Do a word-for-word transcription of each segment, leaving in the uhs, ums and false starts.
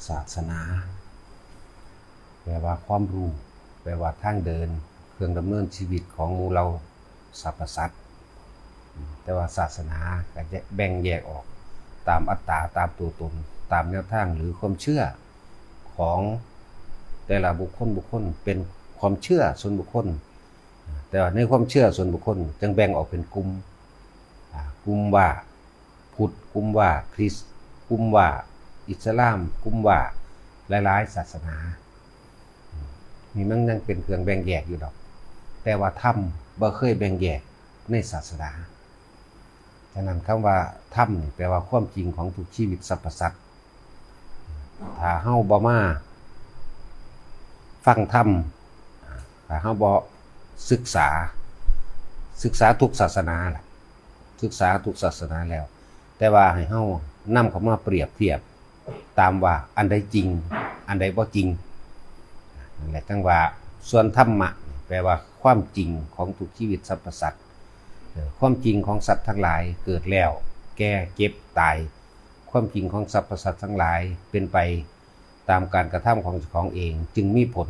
ศาสนา แปลว่าความรู้ แปลว่าทางเดิน เครื่องดำเนินชีวิตของหมู่เหล่าสรรพสัตว์ แต่ว่าศาสนาก็จะแบ่งแยกออกตามอัตตา ตามตัวตน ตามแนวทางหรือความเชื่อของแต่ละบุคคลบุคคล เป็นความเชื่อส่วนบุคคล แต่ว่าในความเชื่อส่วนบุคคลจั่งแบ่งออกเป็นกลุ่ม อ่า กลุ่มว่าพุทธ กลุ่มว่าคริสต์ กลุ่มว่าอิสลาม กลุ่มว่าหลายๆ ศาสนา นี่มันยังเป็นเครื่องแบ่งแยกอยู่ดอก แต่ว่าธรรมบ่เคยแบ่งแยกในศาสนา ฉะนั้นคำว่าธรรมนี่แปลว่าความจริงของทุกชีวิตสรรพสัตว์ ถ้าเฮาบ่มาฟังธรรม ถ้าเฮาบ่ศึกษา ศึกษาทุกศาสนาล่ะ ศึกษาทุกศาสนาแล้ว แต่ว่าให้เฮานำเข้ามาเปรียบเทียบตามว่าอันใดจริง อันใดบ่จริง นั่นแหละจั่งว่า ส่วนธรรมะ แปลว่าความจริงของทุกชีวิตสรรพสัตว์ เอ่อ ความจริงของสัตว์ทั้งหลายเกิดแล้ว แก่ เจ็บ ตาย ความจริงของสรรพสัตว์ทั้งหลายเป็นไปตามการกระทำของเจ้าของเอง จึงมีผล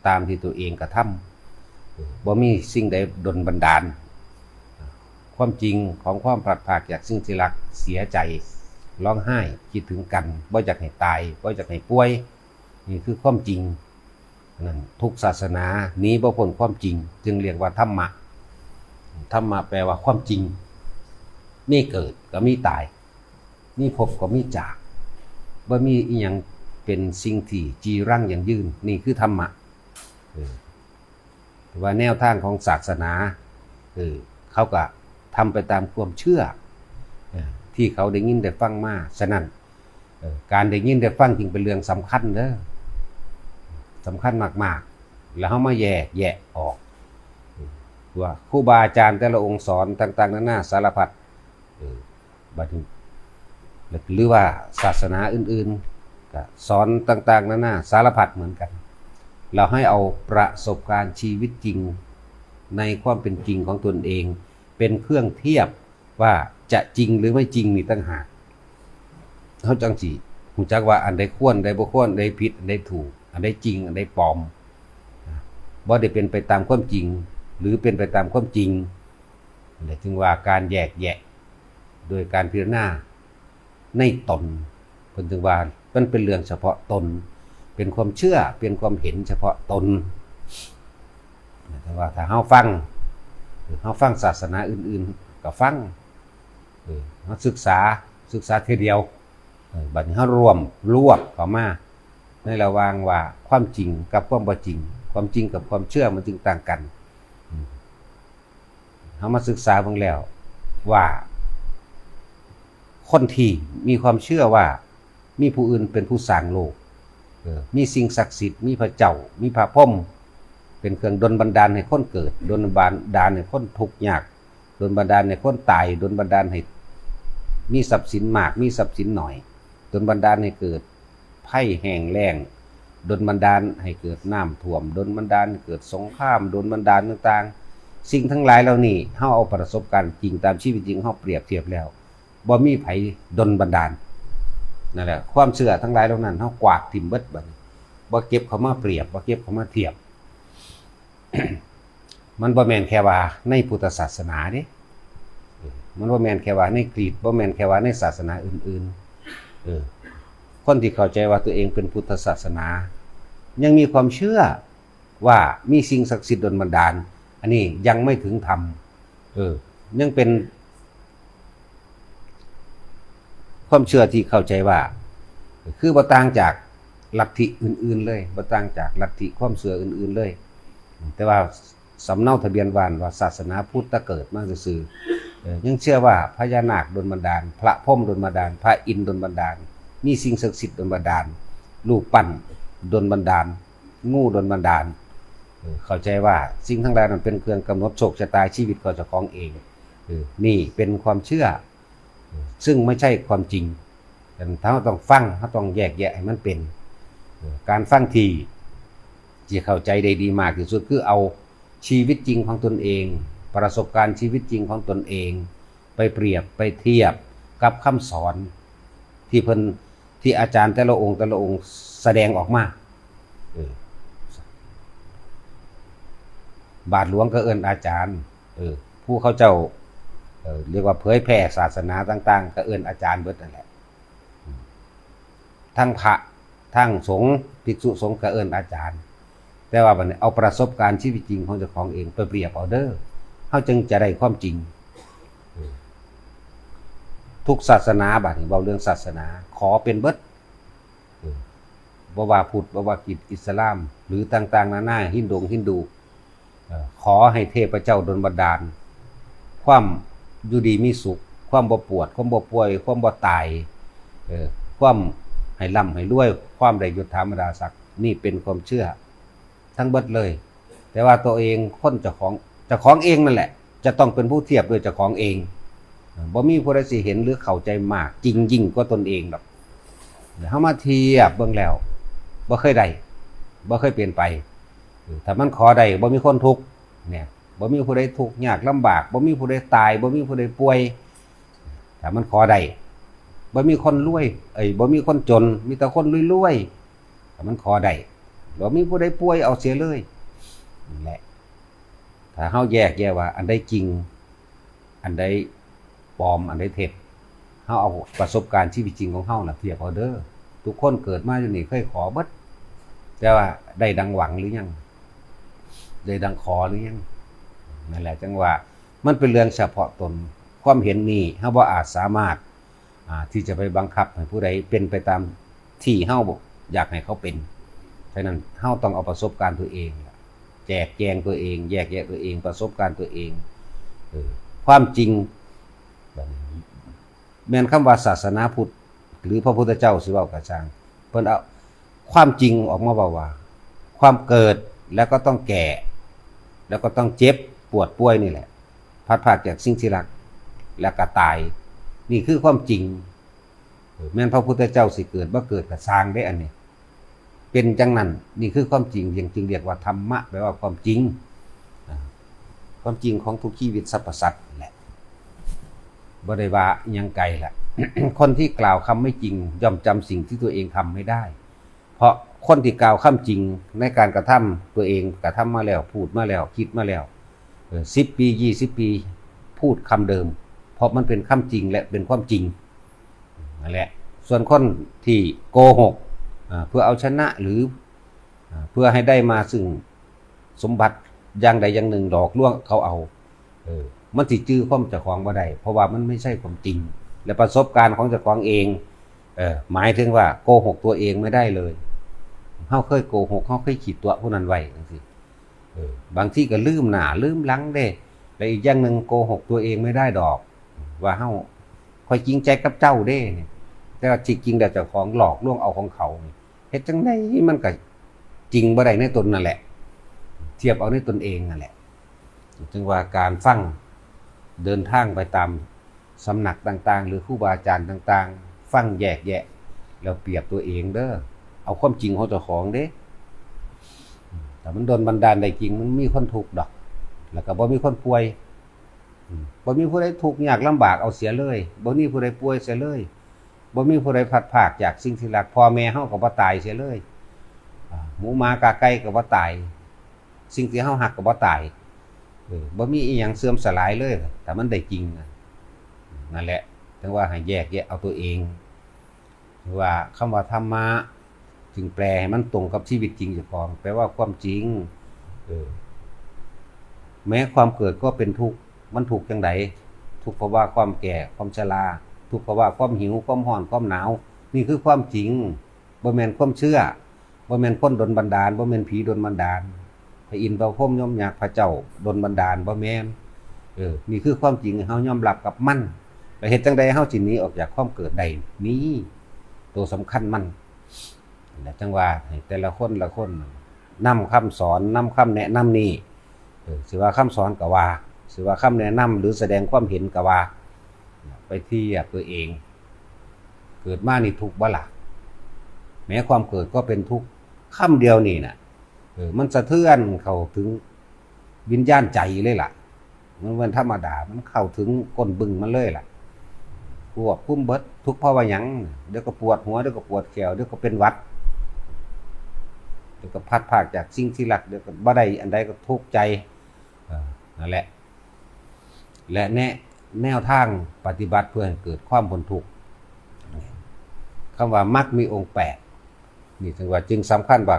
ตามที่ตัวเองกระทำ เอ่อ บ่มีสิ่งใดดลบันดาล ความจริงของความพลัดพรากจากสิ่งที่รัก เสียใจ ร้องไห้ คิดถึงกัน บ่อยากให้ตาย บ่อยากให้ป่วย นี่คือความจริง นั้นทุกศาสนาหนีบ่พ้นความจริง จึงเรียกว่าธรรมะ ธรรมะแปลว่าความจริง มีเกิดก็มีตาย มีพบก็มีจาก บ่มีอิหยังเป็นสิ่งที่จีรังยั่งยืน นี่คือธรรมะ เออ แต่ว่าแนวทางของศาสนา เออ เขาก็ทำไปตามความเชื่อ เออ ที่เขาได้ยินได้ฟังมา ฉะนั้น เออ การได้ยินได้ฟังจึงเป็นเรื่องสำคัญเด้อ สำคัญมากๆ แล้วเฮามาแยกแยะออก ว่าครูบาอาจารย์แต่ละองค์สอนต่างๆ นานาสารพัด เออ บัดนี้ หรือว่าศาสนาอื่นๆ ก็สอนต่างๆ นานาสารพัดเหมือนกัน เราให้เอาประสบการณ์ชีวิตจริง ในความเป็นจริงของตนเอง เป็นเครื่องเทียบว่าจะจริงหรือไม่จริงนี่ต่างหาก เฮาจั่งสิรู้จักว่าอันใดควร อันใดบ่ควร อันใดผิด อันใดถูก อันใดจริง อันใดปลอม บ่ได้เป็นไปตามความจริง หรือเป็นไปตามความจริง นั่นแหละจึงว่าการแยกแยะ โดยการพิจารณาในตน เพิ่นจึงว่ามันเป็นเรื่องเฉพาะตน เป็นความเชื่อ เป็นความเห็นเฉพาะตน แต่ว่าถ้าเฮาฟัง เฮาฟังศาสนาอื่นๆ ก็ฟัง เออ เฮาศึกษา ศึกษาเทื่อเดียว เออ บัดนี้เฮารวม รวบเข้ามา ในระหว่างว่าความจริงกับความบ่จริง ความจริงกับความเชื่อมันจึงต่างกัน อืม เฮามาศึกษาเบิ่งแล้วว่า คนที่มีความเชื่อว่ามีผู้อื่นเป็นผู้สร้างโลก เออ มีสิ่งศักดิ์สิทธิ์ มีพระเจ้า มีพระพรหม เป็นเครื่องดลบันดาลให้คนเกิด ดลบันดาลให้คนทุกข์ยาก ดลบันดาลให้คนตาย ดลบันดาลให้มีทรัพย์สินมาก มีทรัพย์สินน้อย ดลบันดาลให้เกิดภัยแห้งแล้ง ดลบันดาลให้เกิดน้ำท่วม ดลบันดาลให้เกิดสงคราม ดลบันดาลต่างๆ สิ่งทั้งหลายเหล่านี้ เฮาเอาประสบการณ์จริงตามชีวิตจริงเฮาเปรียบเทียบแล้ว บ่มีไผดลบันดาล นั่นแหละ ความเชื่อทั้งหลายเหล่านั้น เฮากวาดถิ่มเบิดบัดนี้ บ่เก็บเข้ามาเปรียบ บ่เก็บเข้ามาเทียบ มันบ่แม่นแค่ว่าในพุทธศาสนาเด้ เออ มันบ่แม่นแค่ว่าในคริสต์ บ่แม่นแค่ว่าในศาสนาอื่นๆ เออ คนที่เข้าใจว่าตัวเองเป็นพุทธศาสนา ยังมีความเชื่อว่ามีสิ่งศักดิ์สิทธิ์ดลบันดาล อันนี้ยังไม่ถึงธรรม เออ ยังเป็นความเชื่อที่เข้าใจว่า คือบ่ต่างจากลัทธิอื่นๆเลย บ่ต่างจากลัทธิความเชื่ออื่นๆเลย แต่ว่าสำเนาทะเบียนบ้านว่าศาสนาพุทธเกิดมาซื่อๆ เอ่อ ยังเชื่อว่าพญานาคดลบันดาล พระพรหมดลบันดาล พระอินทร์ดลบันดาล มีสิ่งศักดิ์สิทธิ์ดลบันดาล รูปปั้นดลบันดาล งูดลบันดาล เออ เข้าใจว่าสิ่งทั้งหลายนั้นเป็นเครื่องกำหนดโชคชะตาชีวิตของเจ้าของเอง เออ นี่เป็นความเชื่อ เออ ซึ่งไม่ใช่ความจริง แต่เราต้องฟัง เราต้องแยกแยะให้มันเป็น เออ การฟังที่ ที่เข้าใจได้ดีมากที่สุดคือเอาชีวิตจริงของตนเอง ประสบการณ์ชีวิตจริงของตนเอง ไปเปรียบ ไปเทียบกับคำสอนที่เพิ่นเท ที่อาจารย์แต่ละองค์แต่ละองค์แสดงออกมา เออ บาทหลวงก็เอิ้นอาจารย์ เออ ผู้เขาเจ้า เออ เรียกว่าเผยแผ่ศาสนาต่างๆ ก็เอิ้นอาจารย์เบิดนั่นแหละ ทั้งพระ ทั้งสงฆ์ ภิกษุสงฆ์ก็เอิ้นอาจารย์ แต่ว่าบัดนี้เอาประสบการณ์ชีวิตจริงของเจ้าของเองไปเปรียบเอาเด้อ เฮาจึงจะได้ความจริง ทุกศาสนา บัดนี้เว้าเรื่องศาสนา ขอเป็นเบิด เออ บ่ว่าพุทธ บ่ว่าคริสต์ อิสลาม หรือต่างๆ นานา ฮินดง ฮินดู เอ่อ ขอให้เทพเจ้าดลบันดาล ความอยู่ดีมีสุข ความบ่ปวด ความบ่ป่วย ความบ่ตาย เอ่อ ความให้ร่ำให้รวย ความได้ยศถาบรรดาศักดิ์ นี่เป็นความเชื่อทั้งเบิดเลย แต่ว่าตัวเอง คนเจ้าของ เจ้าของเองนั่นแหละ จะต้องเป็นผู้เทียบด้วยเจ้าของเอง บ่มีผู้ใดสิเห็นหรือเข้าใจมากจริงยิ่งกว่าตนเองดอก เฮามาเทียบเบิ่งแล้ว บ่เคยได้ บ่เคยเป็นไป ถ้ามันขอได้ บ่มีคนทุกข์ เนี่ย บ่มีผู้ใดทุกข์ยากลำบาก บ่มีผู้ใดตาย บ่มีผู้ใดป่วย ถ้ามันขอได้ บ่มีคนรวย เอ้ย บ่มีคนจน มีแต่คนรวยๆ ถ้ามันขอได้ บ่มีผู้ใดป่วยเอาเสียเลย นั่นแหละ ถ้าเฮาแยกแยะว่าอันใดจริง อันใดปลอม อันใดเท็จ เฮาเอาประสบการณ์ชีวิตจริงของเฮาน่ะเทียบเอาเด้อ ทุกคนเกิดมาอยู่นี่เคยขอเบิด แต่ว่าได้ดังหวังหรือยัง ได้ดังขอหรือยัง นั่นแหละจั่งว่ามันเป็นเรื่องเฉพาะตน ความเห็นนี้เฮาบ่อาจสามารถ อ่า ที่จะไปบังคับให้ผู้ใดเป็นไปตามที่เฮาอยากให้เขาเป็น ฉะนั้นเฮาต้องเอาประสบการณ์ตัวเอง แจกแจงตัวเอง แยกแยะตัวเอง ประสบการณ์ตัวเอง เออ ความจริง แม่นคำว่าศาสนาพุทธ หรือพระพุทธเจ้าสิเว้ากะซ่าง เพิ่นเอาความจริงออกมาเว้าว่า ความเกิด แล้วก็ต้องแก่ แล้วก็ต้องเจ็บปวดป่วยนี่แหละ พลัดพรากจากสิ่งที่รัก แล้วก็ตาย นี่คือความจริง เออ แม่นพระพุทธเจ้าสิเกิดบ่เกิดกะซ่างเด้ อันนี้ เป็นจั่งนั้น นี่คือความจริง ยังจึงเรียกว่าธรรมะ แปลว่าความจริง อ่า ความจริงของทุกชีวิตสรรพสัตว์นั่นแหละ บ่ได้ว่าอิหยังไกลละ คนที่กล่าวคำไม่จริง ย่อมจำสิ่งที่ตัวเองทำไม่ได้ เพราะคนที่กล่าวคำจริงในการกระทำ ตัวเองกระทำมาแล้ว พูดมาแล้ว คิดมาแล้ว เออ สิบปี ยี่สิบปี พูดคำเดิม เพราะมันเป็นคำจริงและเป็นความจริง นั่นแหละ ส่วนคนที่โกหก อ่า เพื่อเอาชนะ หรือ อ่า เพื่อให้ได้มาซึ่งสมบัติอย่างใดอย่างหนึ่ง หลอกลวงเขาเอา เออ มันสิจื่อความเจ้าของบ่ได้ เพราะว่ามันไม่ใช่ความจริง และประสบการณ์ของเจ้าของเอง เออ หมายถึงว่าโกหกตัวเองไม่ได้เลย เฮาเคยโกหก เฮาเคยขี้ตั๋วผู้นั้นไว้จั่งซี้ เออ บางทีก็ลืมหน้าลืมหลังเด้ และอีกอย่างหนึ่งโกหกตัวเองไม่ได้ดอก ว่าเฮา ข้อยจริงใจกับเจ้าเด้ แต่ว่าที่จริงแล้วเจ้าของหลอกลวงเอาของเขา เฮ็ดจั่งใดมันก็จริงบ่ได้ในตนนั่นแหละ เทียบเอาในตนเองนั่นแหละ จึงว่าการฟัง เดินทางไปตามสำนักต่างๆ หรือครูบาอาจารย์ต่างๆ ฟังแยกแยะ แล้วเปรียบตัวเองเด้อ เอาความจริงของเจ้าของเด้ ถ้ามันดลบันดาลได้จริง มันมีคนทุกข์ดอก แล้วก็บ่มีคนป่วย อืม บ่มีผู้ใดทุกข์ยากลำบากเอาเสียเลย บ่มีผู้ใดป่วยเสียเลย บ่มีผู้ใดพลัดพรากจากสิ่งที่รัก พ่อแม่เฮาก็บ่ตายเสียเลย อ่า หมูหมากาไก่ก็บ่ตาย สิ่งที่เฮาฮักก็บ่ตาย เออ บ่มีอิหยังเสื่อมสลายเลย ถ้ามันได้จริงนะ นั่นแหละ ถึงว่าให้แยกแยะเอาตัวเอง คือว่าคำว่าธรรมะ จึงแปลให้มันตรงกับชีวิตจริงเจ้าของ แปลว่าความจริง เออ แม้ความเกิดก็เป็นทุกข์ มันทุกข์จั่งใด ทุกข์เพราะว่าความแก่ ความชรา ทุกข์เพราะว่าความหิว ความร้อน ความหนาว นี่คือความจริง บ่แม่นความเชื่อ บ่แม่นคนดลบันดาล บ่แม่นผีดลบันดาล พระอินทร์พระพรหมยมยักษ์พระเจ้าดลบันดาล บ่แม่น เออ นี่คือความจริง เฮายอมรับกับมัน แล้วเฮ็ดจั่งใดเฮาสิหนีออกจากความเกิดได้ นี่ ตัวสำคัญมัน และจั่งว่าให้แต่ละคนละคนนำคำสอน นำคำแนะนำนี้ เออ สิว่าคำสอนก็ว่า สิว่าคำแนะนำหรือแสดงความเห็นก็ว่า ไปเทียบตัวเอง เกิดมานี่ทุกข์บ่ล่ะ แม้ความเกิดก็เป็นทุกข์ คำเดียวนี่น่ะ เออ มันสะเทือนเข้าถึงวิญญาณใจเลยล่ะ มันเป็นธรรมดา มันเข้าถึงก้นบึ้งมันเลยล่ะ ควบคุมเบิด ทุกข์เพราะว่าหยัง เดี๋ยวก็ปวดหัว เดี๋ยวก็ปวดแข้ว เดี๋ยวก็เป็นหวัด เดี๋ยวก็พลัดพรากจากสิ่งที่รัก เดี๋ยวก็บ่ได้อันใดก็ทุกข์ใจ เออ นั่นแหละ และแนะ แนวทางปฏิบัติเพื่อให้เกิดความพ้นทุกข์ คำว่ามรรคมีองค์แปด นี่จึงว่าจึงสำคัญว่า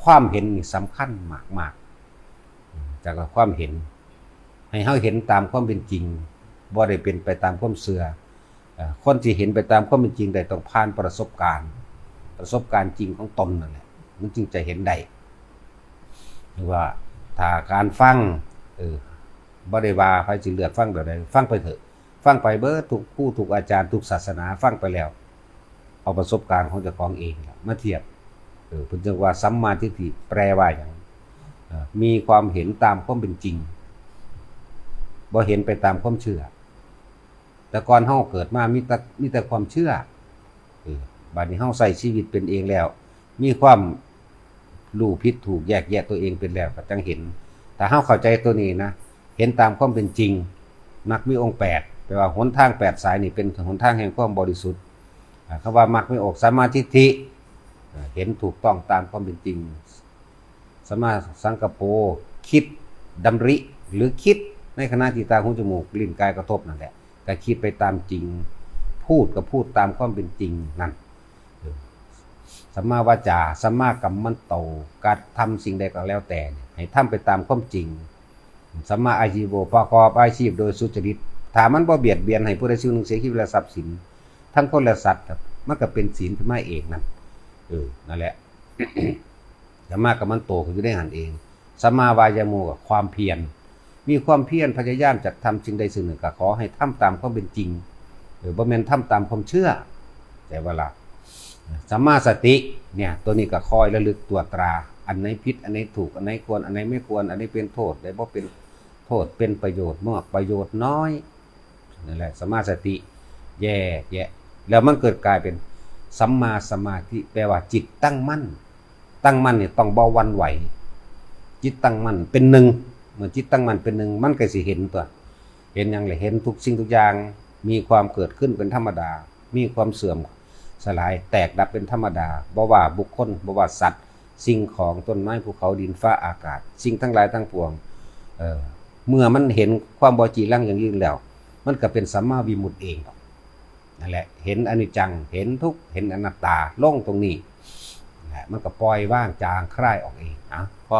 ความเห็นนี่สำคัญมากๆ จากความเห็น ให้เฮาเห็นตามความเป็นจริง บ่ได้เป็นไปตามความเชื่อ เอ่อ คนที่เห็นไปตามความเป็นจริงได้ต้องผ่านประสบการณ์ ประสบการณ์จริงของตนนั่นแหละ มันจึงจะเห็นได้ หรือว่าถ้าการฟัง เออ บ่ได้ว่าใครสิเลือกฟังแบบใด ฟังไปเถอะ ฟังไปเบิดทุกครูทุกอาจารย์ทุกศาสนา ฟังไปแล้ว เอาประสบการณ์ของเจ้าของเองล่ะมาเทียบ เออ เพิ่นจึงว่าสัมมาทิฏฐิแปลว่าหยัง เอ่อ มีความเห็นตามความเป็นจริง บ่เห็นไปตามความเชื่อ แต่ก่อนเฮาเกิดมามีแต่ มีแต่ความเชื่อ เออ บัดนี้เฮาใช้ชีวิตเป็นเองแล้ว มีความรู้ผิดถูกแยกแยะตัวเองเป็นแล้วก็จั่งเห็น ถ้าเฮาเข้าใจตัวนี้นะ เห็นตามความเป็นจริง มรรคมีองค์แปด แปลว่าหนทางแปดสายนี่เป็นหนทางแห่งความบริสุทธิ์ อ่า คำว่ามรรคมีองค์สัมมาทิฏฐิ อ่า เห็นถูกต้องตามความเป็นจริง สัมมาสังกัปโป คิด ดำริ หรือคิดในขณะที่ตาหูจมูกลิ้นกายกระทบนั่นแหละ ก็คิดไปตามจริง พูดก็พูดตามความเป็นจริงนั่น เออ สัมมาวาจา สัมมากัมมันโต การทำสิ่งใดก็แล้วแต่เนี่ย ให้ทำไปตามความจริง สัมมาอาชีโว ประกอบอาชีพโดยสุจริต ถ้ามันบ่เบียดเบียนให้ผู้ใดสิ่งหนึ่งเสียชีวิตและทรัพย์สิน ทั้งคนและสัตว์ครับ มันก็เป็นศีลขึ้นมาเองนั่น เออ นั่นแหละ สัมมากัมมันโตก็อยู่ในหั้นเอง สัมมาวายาโม กับความเพียร มีความเพียรพยายามจะทำสิ่งใดสิ่งหนึ่ง ก็ขอให้ทำตามความเป็นจริง เออ บ่แม่นทำตามความเชื่อ แต่ว่าละ สัมมาสติ เนี่ย ตัวนี้ก็คอยระลึกตรวจตรา อันไหนผิด อันไหนถูก อันไหนควร อันไหนไม่ควร อันไหนเป็นโทษ ได้บ่เป็นโทษ เป็นประโยชน์มาก ประโยชน์น้อย นั่นแหละ สัมมาสติ แยกแยะ แล้วมันเกิดกลายเป็นสัมมาสมาธิ แปลว่าจิตตั้งมั่น ตั้งมั่นเนี่ยต้องบ่หวั่นไหว จิตตั้งมั่นเป็นหนึ่ง เมื่อจิตตั้งมั่นเป็นหนึ่ง มันก็สิเห็นตัว เห็นหยังล่ะ เห็นทุกสิ่งทุกอย่าง มีความเกิดขึ้นเป็นธรรมดา มีความเสื่อมสลายแตกดับเป็นธรรมดา บ่ว่าบุคคล บ่ว่าสัตว์ สิ่งของ ต้นไม้ ภูเขา ดิน ฟ้า อากาศ สิ่งทั้งหลายทั้งปวง เอ่อ เมื่อมันเห็นความบ่จีรังยั่งยืนแล้ว มันก็เป็นสัมมาวิมุตติเองดอก นั่นแหละ เห็นอนิจจัง เห็นทุกข์ เห็นอนัตตา ลงตรงนี้แหละ มันก็ปล่อยวางจางคลายออกเอง อ่ะ พอ